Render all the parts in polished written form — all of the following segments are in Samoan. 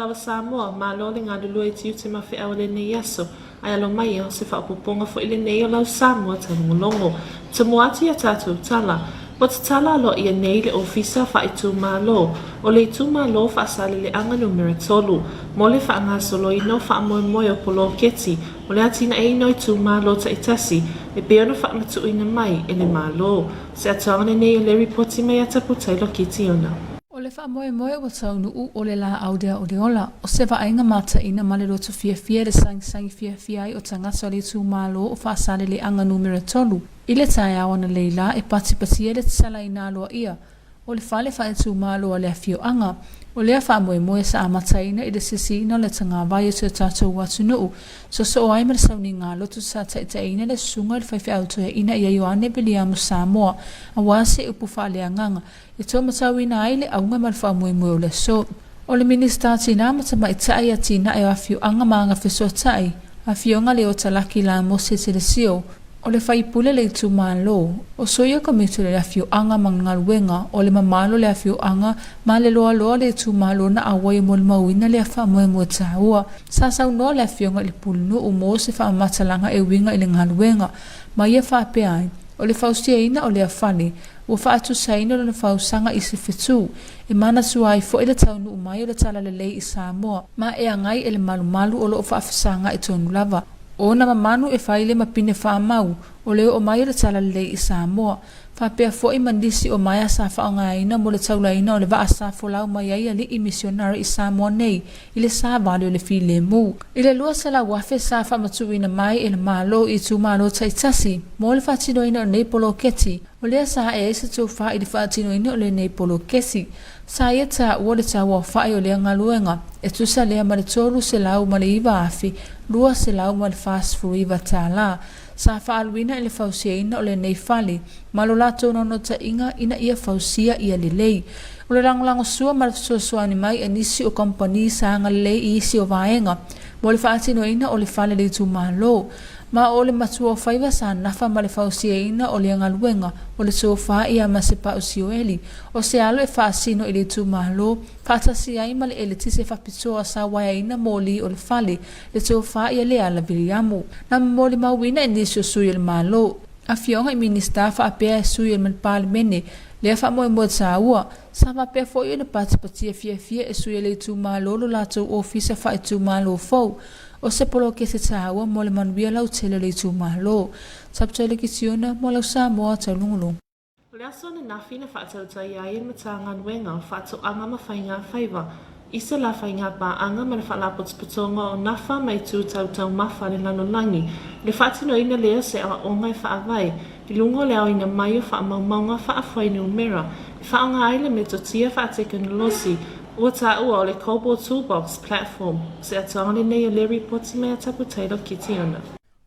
lava Samoa, malo le galulue i tiute ma feau o lenei aso, ae alo mai o se faaopoopoga foi lenei o lau Samoa taulogologo. Tomua atu i a tatou tala. Ua tatala aloaia nei le Ofisa Faaitumalo o le Itumalo Faasaleleaga Numera 3 mo le faagasoloina o faamoemoe o poloketi o le atinaeina o itumalo taitasi e pei ona faamatuuina mai e le Malo. Se atoaga lenei o le ripoti mai a Taputailo Kitiona. O le faamoemoe ua taunuu o le laau lea o le ola, o se vaaiga mataina ma le loto fiafia i le sagisagi fiafia ai o tagata o le itumalo o Faasaleleaga Numera 3 i le taeao analeila e patipatia le tatalaina aloaia o le fale faaitumalo a le afioaga. O lea faamoemoe sa amataina i le sisiina o le tagavai o si o tatou atunuu, sosoo ai ma le sauniga loto sa taitaiina le susuga i le faifeau toeaina ia Ioane Viliamu Samoa aua se upu faaleagaga e taumatauina ai le auga ma le faamoemoe o le aso. O le Minisita Tina ma Tamaitai, Atinae o Afioaga ma Agafesootai, Afioga Leota Laki Lamose Telesio, O le faipule le itumalo, o sui o komiti o le afioaga ma galuega o le mamalu o le afioaga ma le loaloa o le itumalo na auai e molimauina lea faamoemoe taua. Sa saunoa le afioga i le Pulenuu mo se faamatalaga e uiga i le galuega, ma ia faapea ai, o le fausiaina o lea fale, ua faatusaina lona fausaga i se fetu, e manatua ai foi le taunuu mai o le Talalelei i Samoa, ma e agai e le malumalu o lo o faafesagai tonu lava. O na mamanu e fai le mapine faamau o le oo mai o le Talalelei i Samoa, faapea foi ma nisi o maea sa faaaogaina mo le taulaina o le vaa sa folau mai ai alii misionari i Samoa nei i le savali o le filemu. I le 200,000 sa faamatuuina mai e le Malo i itumalo taitasi mo le faatinoina o nei poloketi, o lea sa ae ai se tofa i le faatinoina o lenei poloketi. Sa ia taua le tauaofai o lea galuega, e tusa lea ma le $309,249 sa faaaluina i le fausiaina o lenei fale ma lo latou naunautaiga ina ia fausia ia lelei. O le lagolagosua ma le fesoasoani mai a nisi o kamupani sa agalelei i isi o vaega mo le faatinoina o le fale le itumalo, Ma o le matua o Faiva sa nafa ma le fausiaina o lea galuega, o le tofa ia Masepau Sioeli, o se alo e faasino i le itumalo, faatasi ai ma le eletise faapitoa sa uaeaina moli o le fale, le tofa ia Leala Viliamu. Na molimauina e nisi o sui o le Malo, afioga i Minisita faapea e sui o le Palemene, lea faamoemoe taua, sa faapea foi ona patipatia fiafia e sui o le itumalo lo latou ofisa faaitumalo fou, O se poloketi taua mo le manuia lautele o le itumalo. Taputaila Kitiona mo lau Samoa taulugulugu. O le aso ananafi na faatautai ai e le Matagaluega o Faatoaga ma Faiga Faiva i se la faiga paaga ma le Faalapotopotoga o Nafa ma Itu Tau Taumafa a le Lalolagi i le faatinoina lea o se aoaoga e faavae i luga o le aoina mai o faamaumauga faafuainumera e faaaoga ai le metotia faatekonolosi Ua taua o le Cobor Toolbox Platform se atoaga lenei o le ripoti mai a Tapu Taylor Kitiona.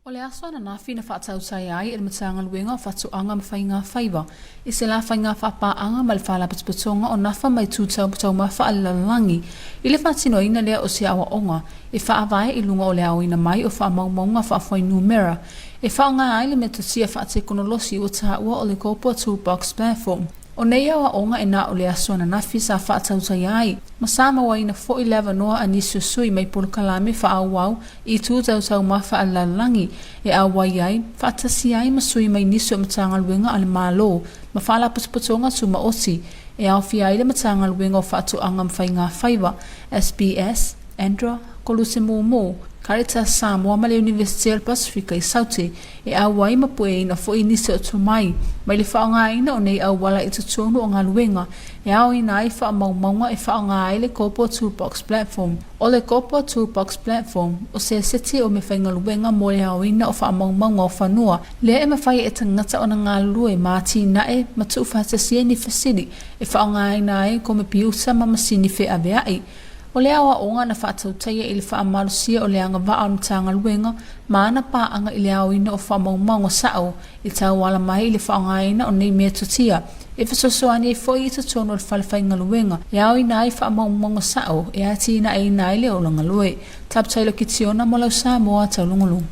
O le aso ananafi na faatautai ai e le Matagaluega o Faatoaga ma Faiga Faiva i se la faiga faapaaga ma le Faalapotopotoga o Nafa ma Itu Taumafa a le Lalolagi i le faatinoina lea o se aoaoga e faavae i luga o le aoina mai o faamaumauga faafuainumera e faaaoga ai le metotia faatekonolosi ua taua o le Cobor Toolbox Platform. O nei aoaoga e na o le aso ananafi sa faatautaia ai, ma sa mauaina foi le avanoa a nisi o sui mai polokalame faaauau i itu tautaumafa a le lalolagi e auai ai, faatasi ai ma sui mai nisi o Matagaluega a le Malo ma Faalapotopotoga Tumaoti e aofia ai le Matagaluega o Faatoaga ma Faiga Faiva, SBS, ANDRA, Koluse Mumu, Caritas Samoa ma le Iunivesite o le Pasefika i Saute e auai ma pueina foi nisi o tomai mai le faaaogaina o nei auala i totonu o galuega e aoina ai faamaumauga e faaaoga ai le Kopo Toolbox Platform. O le Kopo Toolbox Platform o se seti o mefaigaluega mo le aoina o faamaumauga o fanua lea e mafai e tagata ona galulue ma atinae ma tuufaatasia i ni fesili e faaaogaina ai komepiuta ma masini feaveai. O le aoaoga na faatautaia i le faamalosia o le agavaa o le Matagaluega ma ana paaga i le aoina o faamaumauga sao i tauala mai i le faaaogaina o nei metotia e fesoasoani ai foi i totonu o le fale faigaluega e aoina ai faamaumauga sao e atinaeina ai le olagalue. Taputailo Kitiona mo lau Samoa taulugulugu.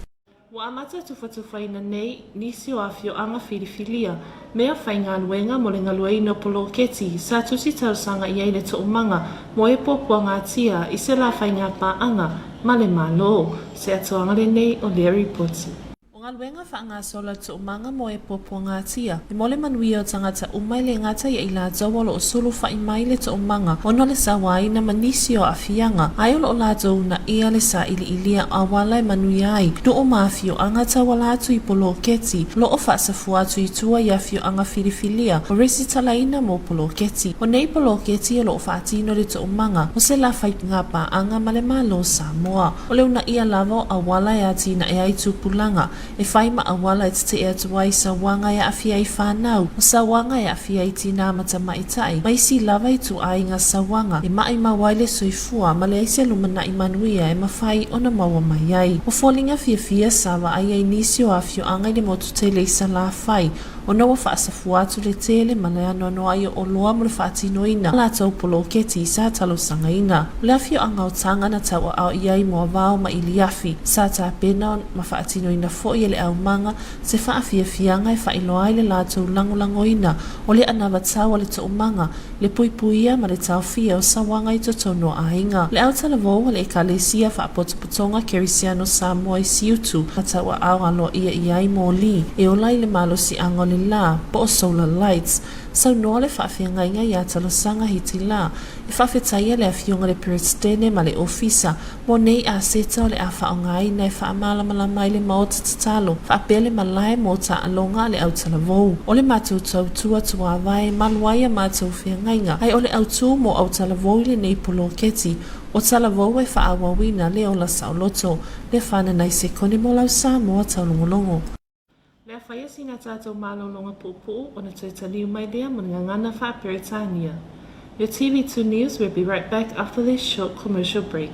Ua amata tufatufaina nei nisi o afioaga filifilia, mea faigaluega mo le galueina o poloketi sa tusi talosaga i ai le toomaga mo e puapuagatia i se la faigapaaga ma le Malo. Se atoaga lenei o lea ripoti. O galuega faangasola toomaga mo e puapuagatia, e mo le manuia o tagata uma e le gata ia i latou o lo o sulufa'i mai le toomaga ona o le sauaina ma nisi o aafiaga, ae o lo o latou uunaia le sailiilia auala e manuia ai nuu ma afioaga tauala atu i poloketi o lo o faasafua atu i tua i afioaga filifilia o resitalaina mo poloketi. O nei poloketi o lo o faatino le toomaga o se la faigapaaga ma le Malo o Samoa. O le uunaia lava o auala e atinae ai tupulaga, e fai ma auala e tetee atu ai sauaga e aafia ai fanau, o sauaga e aafia ai tinā ma tamaitai, ma isi lava ituaiga sauaga e maʻimau ai le soifua ma leai se lumanai manuia e mafai ona maua mai ai. O foliga fiafia sa vaai ai nisi o afioaga i le motu tele i Salafai, ona ua faasafua atu le tele ma le anoanoai o oloa mo le faatinoina o latou poloketi sa talosagaina. O le afioaga o Taga na tauaao i ai moavao ma iliafi, sa tapena ma faatinoina foi e le aumaga se faafiafiaga e faailoa ai le latou lagolagoina o le anavatau a le toomaga, le puipuia ma le taofia o sauaga i totonu o aiga. Le autalavou a le Ekalesia Faapotopotoga Kerisiano Samoa i Siutu na tauaao aloaia i ai moli e ola i le malosiaga o le la, po o solar lights. Saunoa le faafeagaiga iā Talosaga Hitila e faafetaia le afioga i le Peresetene ma le Ofisa mo nei aseta o le a faaaogaina e faamalamalama ai le Maota tatalo faapea le malae mo taaloga a le autalavou. O le matou tautua tuavae e malu ai a matou feagaiga, ae o le autū mo autalavou i lenei poloketi o talavou e faaauauina le ola saoloto, le fananai sekone mo lau Samoa taulogologo. Mea whaia sina tātou malologa puupuu ona toe taliu mai lea mo le gagana faa-Peretania. Your TV2 News will be right back after this short commercial break.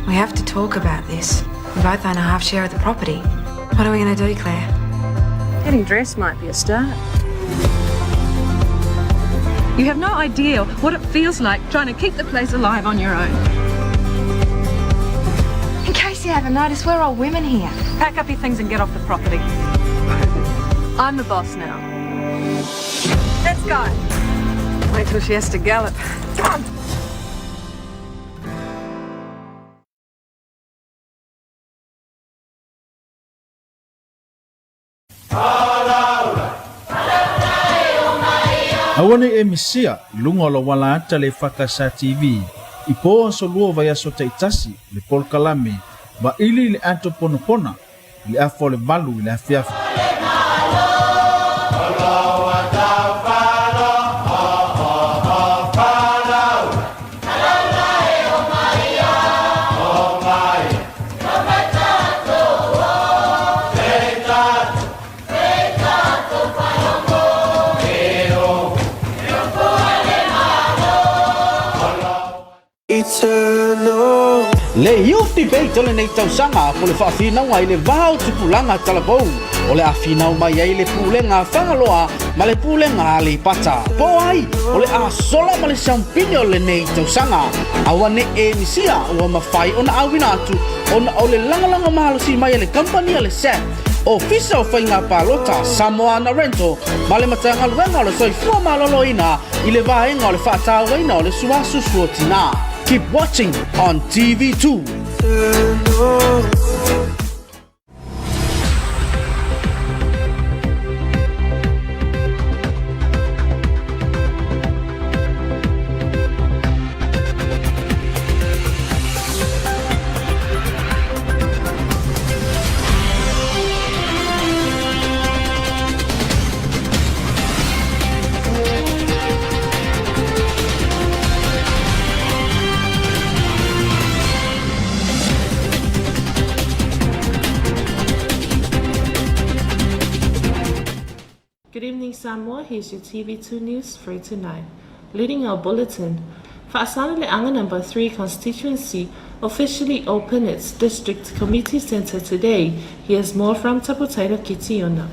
We have to talk about this. We both own a half share of the property. What are we going to do, Claire? Getting dressed might be a start. You have no idea what it feels like trying to keep the place alive on your own. In case you haven't noticed, we're all women here. Pack up your things and get off the property. I'm the boss now. Let's go. Wait till she has to gallop. Come on. Aua ne i e misia i luga o lou ala ata le EFKS TV i po aso lua o vaiaso taitasi le polokalame vaili i le ato ponapona i le afa o le valu i le afiafi. Le Youth Debate o lenei tausaga po o le faafinauga i le va o tupulaga talavou o le a finau mai ai le Pulega a Fagaloa ma le Pulega a Aleipata. Po o ai o le a sola ma le siampini o lenei tausaga. Aua ne i e misia ua mafai ona auina atu ona o le lagolago malosi mai a le kamupani a le SAP, Ofisa o Faiga Palota, Samoana Rental ma le Matagaluega o le Soifua Maloloina i le vaega o le faatauaina o le suasu suotina. Keep watching on TV2. Good evening, Samoa. Here's your TV2 news for tonight. Leading our bulletin, Faasaleleaga number 3 constituency officially opened its district committee center today. Here's more from Taputaila Kitiona.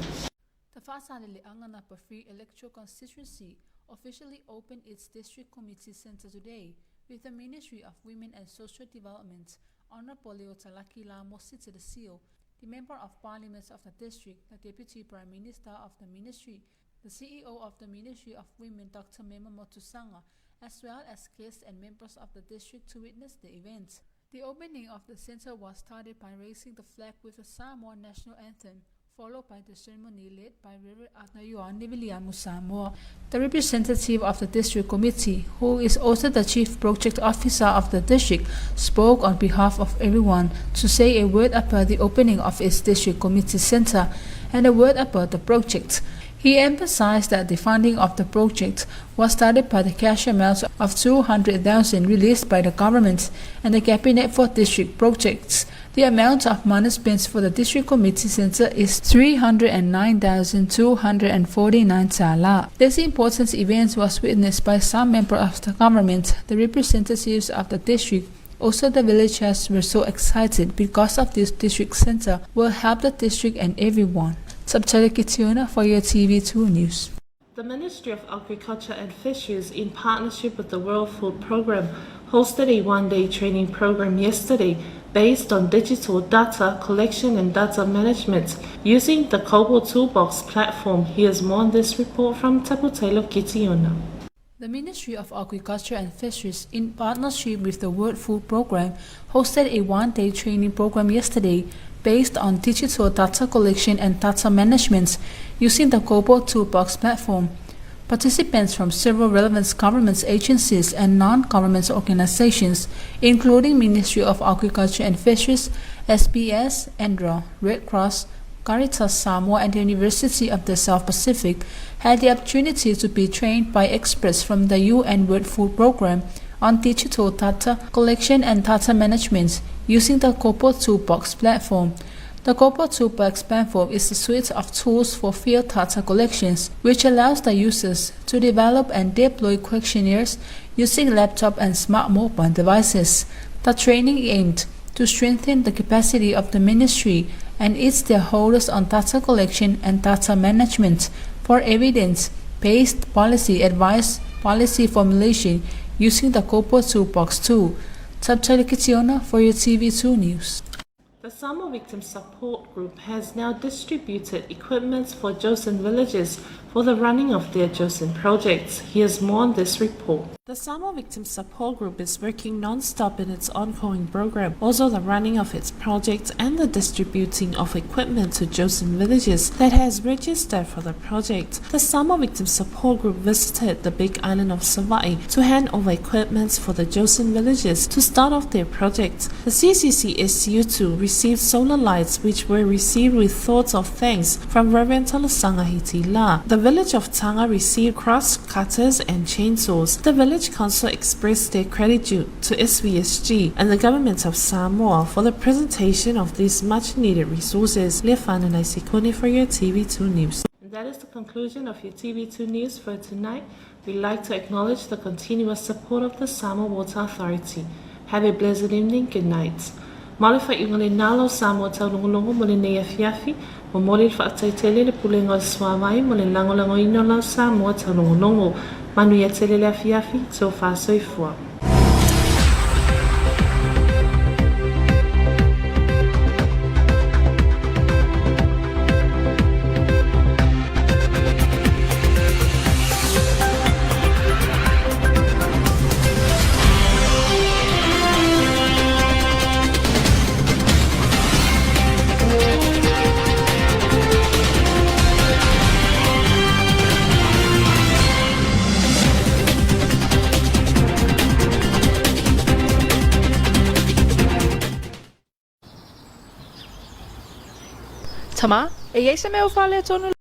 The Faasaleleaga number 3 electoral constituency officially opened its district committee center today with the Ministry of Women and Social Development, Honorable Leotalaki Lamo to the seal, the Member of Parliament of the district, the Deputy Prime Minister of the Ministry, the CEO of the Ministry of Women, Dr. Mema Motusanga, as well as guests and members of the district to witness the event. The opening of the center was started by raising the flag with the Samoan national anthem, followed by the ceremony led by Reverend Arthur Ioane Viliamu Samoa, the representative of the district committee, who is also the chief project officer of the district, spoke on behalf of everyone to say a word about the opening of its district committee center and a word about the project. He emphasized that the funding of the project was started by the cash amount of 200,000 released by the government and the cabinet for district projects. The amount of money spent for the district committee center is 309,249 tala. This important event was witnessed by some members of the government, the representatives of the district. Also, the villagers were so excited because of this district center will help the district and everyone. Subtitle Kitiona for your TV2 News. The Ministry of Agriculture and Fisheries, in partnership with the World Food Programme, hosted a one-day training program yesterday based on digital data collection and data management using the KoBoToolbox platform. Here's more on this report from Taputaila Kitiona. The Ministry of Agriculture and Fisheries, in partnership with the World Food Programme, hosted a one-day training program yesterday based on digital data collection and data management using the KoBoToolbox platform. Participants from several relevant government agencies and non-government organizations, including Ministry of Agriculture and Fisheries, SBS, ANDRA, Red Cross, Caritas Samoa, and the University of the South Pacific, had the opportunity to be trained by experts from the UN World Food Programme on digital data collection and data management using the KoBoToolbox platform. The KoBoToolbox platform is a suite of tools for field data collections, which allows the users to develop and deploy questionnaires using laptop and smart mobile devices. The training aimed to strengthen the capacity of the ministry and its stakeholders on data collection and data management for evidence-based policy advice, policy formulation using the KoBoToolbox tool. Subtitle Kitiona for your TV2 News. The Samoa Victim Support Group has now distributed equipment for Josen villages for the running of their Josen projects. Here's more on this report. The Samoa Victim Support Group is working non-stop in its ongoing program, also the running of its projects and the distributing of equipment to Josen villages that has registered for the project. The Samoa Victim Support Group visited the big island of Savai'i to hand over equipment for the Josen villages to start off their project. The CCC SU2 received solar lights which were received with thoughts of thanks from Reverend Talasanga Hitila. The village of Tanga received cross cutters and chainsaws. The village council expressed their gratitude to SVSG and the government of Samoa for the presentation of these much needed resources. Lefana Naisikone for your TV2 News. And that is the conclusion of your TV2 News for tonight. We'd like to acknowledge the continuous support of the Samoa Water Authority. Have a blessed evening, good night. Ma o le faaiuga lenā lau Samoa taulogologo mo lenei afiafi, momoli le faafetai tele i le Pulega o le Suavai mo le lagolagoina o lau Samoa taulogologo. Manuia tele le afiafi, tofa soifua. Tama, e i ai se mea o faaletonu?